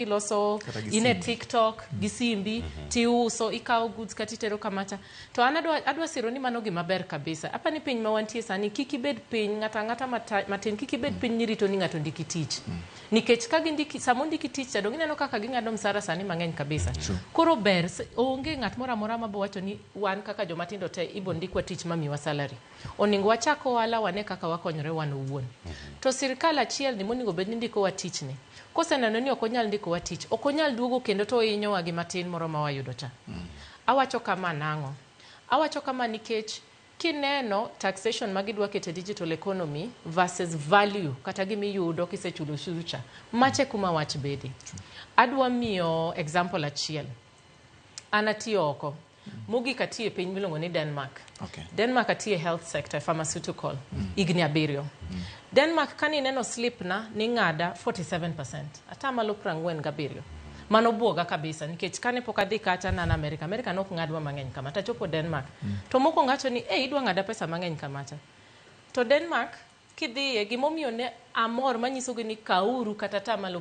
Iloso Kata gi in e simbi. TikTok gi simbi tiuso, ikawo goods kata itero kamacha. To an adwa siro ni mano gima ber kabisa. Apa ni piny ma wantie sani kik ibed piny ng'ato ang'ata matin kik ibed piny nirito ni ng'ato ndiki tich. Nikech ka gindiki sama ondiki tich cha dong ineno kaka ging'ado msara sani mang'eny kabisa. Koro ber onge ng'at moro amora mabo wacho ni wan kaka joma tindo te ibo ndikwa tich mamiwa salary. Onego wachak ohala wane kaka wakonyore wan owuon. To sirkal achiel ni monego bed ni ndikowa tich ni. Koseneno ni ok onyal ndikowa tich, ok onyal duogo kendo to ohinyowa gi matin moro ma wayudo cha. Awacho kama nang'o? Awacho kama nikech kineno taxation ma gidwa keto e digital economy versus value kata gimiyudo kisechulo ushuru cha, macha e kuma wach bede. Adwa miyo example achiel. An atiyo oko. Mogik atiyo e piny miluongo ni Denmark. Denmark atiyo e health sector, pharmaceutical, higni 7. Denmark kane ineno slip na ning'ada 47%, atamalo 47. Mano buoga kabisa nikech kane pok adhi kacha nan America, America nok ng'adwa mang'eny kama, tachopo Denmark. To mokwongo awacho ni, "Ei, idwa ng'ada pesa mang'eny kamacha." To Denmark kidhiye, gimomiyo ne amor manyisogi ni kauru kata atamalo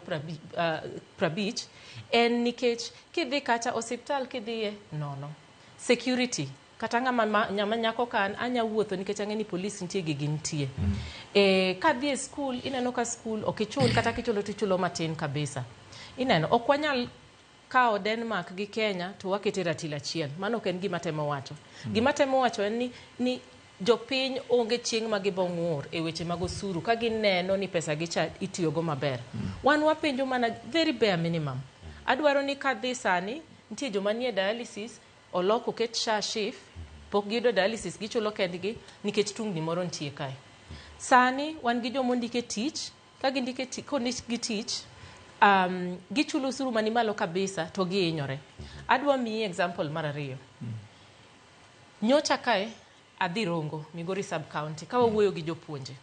50 en nikech kidhi kacha osiptal kidhiye nono. Security, kata ng'ama ng'ama nyako ka an anya wuotho nikech ang'e ni polis nitie gigi nitie. Kadhi e skul ineno ka skul ok ichul kata kichulo tichulo matin kabisa. Ineno ok wanyal kawo Denmark gi Kenya to wakete ratil achiel. Mano ok en gima temo wacho. Gima temo wacho en ni jopiny onge chieng' ma gibo ng'ur e weche mag osuru ka gineno ni pesa gi cha itiyogo maber. Wan wapenjo mana very bare minimum. Adwaro ni kadhi sani, nitie joma nie dialysis, olok oket SHA SHIF, pok giyudo dialysis gichulo kendgi nikech tungni moro nitie kae. Sani wan gi joma ondike tich, ka gindike kondikgi tich, gichulo osuru mani malo kabisa to gihinyore. Adwa miyi example mar ariyo. Nyocha kae adhi Rongo, Migori sub county, ka wawuoyo gi jopuonje.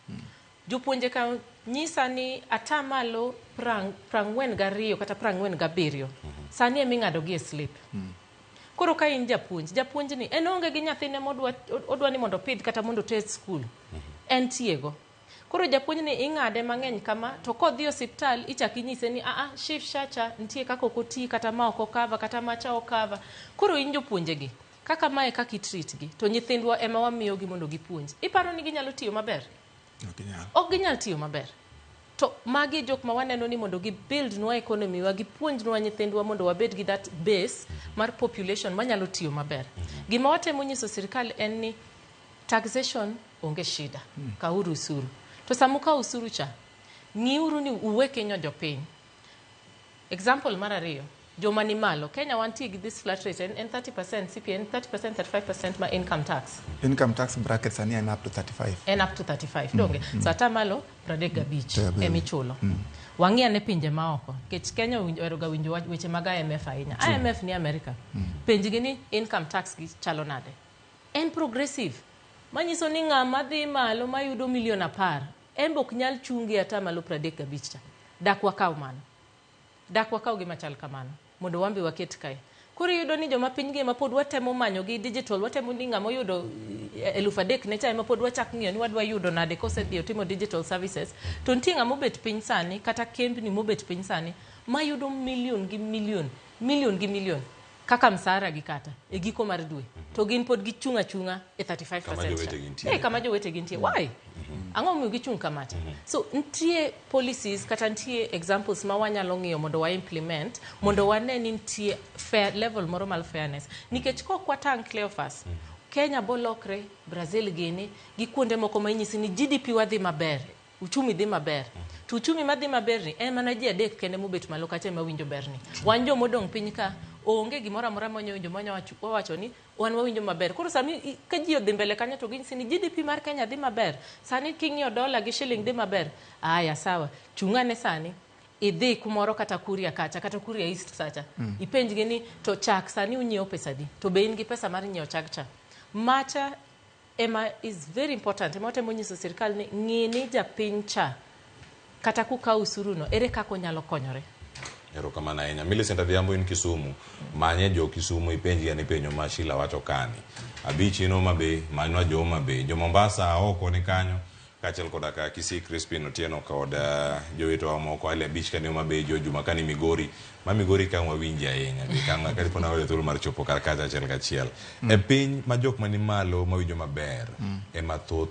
Jopuonje ka nyisa ni atamalo 42 kata 47 sani ema ing'ado gi e slip. Koro ka in japuonj, japuonj ni en onge gi nyathine modwa odwa ni mondo opidh kata mondo oter skul. En tiego. Koro japuonj ni ing'ade mang'eny kama to kodhi osiptal ichak inyise ni aa SHIF SHA cha nitie kaka ok oti kata ma ok okava kata macha okava. Koro in jopuonje gi kaka mae kaka i-treat gi to nyithindwa ema wamiyogi mondo gipuonj. Iparo ni ginyalo tiyo maber? Ok ginyal. Ok ginyal tiyo maber. To magi e jok ma waneno ni mondo gi build nwa economy wa, gipuonj nwa nyithindwa mondo wabed gi that base mar population manyalo tiyo maber. Gima watemo nyiso sirikal en ni taxation onge shida, kawuru osuru. To sama ukawo osuru cha, ng'iuru ni uwe kinyo jopiny. Example mar ariyo, joma ni malo. Kenya wantie gi this flat rate, en 30% CPA, en 30%, 35% ma income tax. Income tax bracket sani en up to 35. En up to 35, donge? So atamalo 35 35. emichulo. Wang'i ane pinje maoko, nikech Kenya ohero ga winjo weche mag IMF ahinya. IMF ni America. Penjgi ni income tax gi chalo nade? En progressive. Manyiso ni ng'ama dhi malo mayudo milion 10, en be ok nyal chungi atamalo 35 cha. Dak wakaw mano. Dak wakaw gima chal kamano mondo wan be waket kae. Koro iyudo ni joma piny gi ema pod watemo manyo gi digital, watemo ni ng'ama oyudo 3000 ne cha ema pod wachak ng'iyo ni wadwa yudo nade kosedhi otimo digital services. To nitie ng'ama obet piny sani kata kembni mobet piny sani mayudo milion gi milion, milion gi milion kaka msara gi kata e giko mar dwe. To gin pod gichung' achung'a e 35% Kama cha. jowetegi nitie. Kama jowetegi nitie. Why? Ang'o momiyo gichung' kamacha? So nitie policies kata nitie examples ma wanyalo ng'iyo mondo wa implement mondo wane ni nitie fair level moro mar fairness. Nikech kok watang' Cleophas, Kenya bolokre, Brazil gini, gi kuonde moko ma inyisi ni GDP wadhi maber, uchumi dhi maber. To uchumi madhi maber ni en mana ji adek kende mobet malo kacha ema winjo berni. Wan jomodong' piny ka onge gimoro amora ma wanyalo winjo ma wawacho ni wan wawinjo maber. Koro sami ka ji odhi mbele kanyo to ginyisi ni GDP mar Kenya dhi maber. Sani king'iyo dola gi shilling dhi maber. Aya sawa, chung' ane sani idhi kumoro kata Kuria kacha kata Kuria East sacha. Ipenjgi ni to chak sani unyiewo pesa adi? To be in gi pesa mar nyiewo chak cha? Macha ema is very important. Ema watemo nyiso sirikal ni ng'i ni japiny cha kata kukawo osuru no ere kaka onyalo konyore. Erokamano ahinya. Millicent Adhiambo in Kisumu, manye jo Kisumu ipenjgi ane penjo ma Sheila wacho kani. Abich in Homa Bay, manywa jo Homa Bay. Jo Mombasa oko ni kanyo. Kaachiel koda ka Kisii Crispin Otieno kod jowetewa moko ali abich kani Homa Bay, jo Juma kani Migori. Ma Migori ka wawinji ahinya. Be ka karipo na wayudo thuolo mar chopo kar kacha achiel kachiel. E piny ma jok mani malo mawinjo maber ema thoth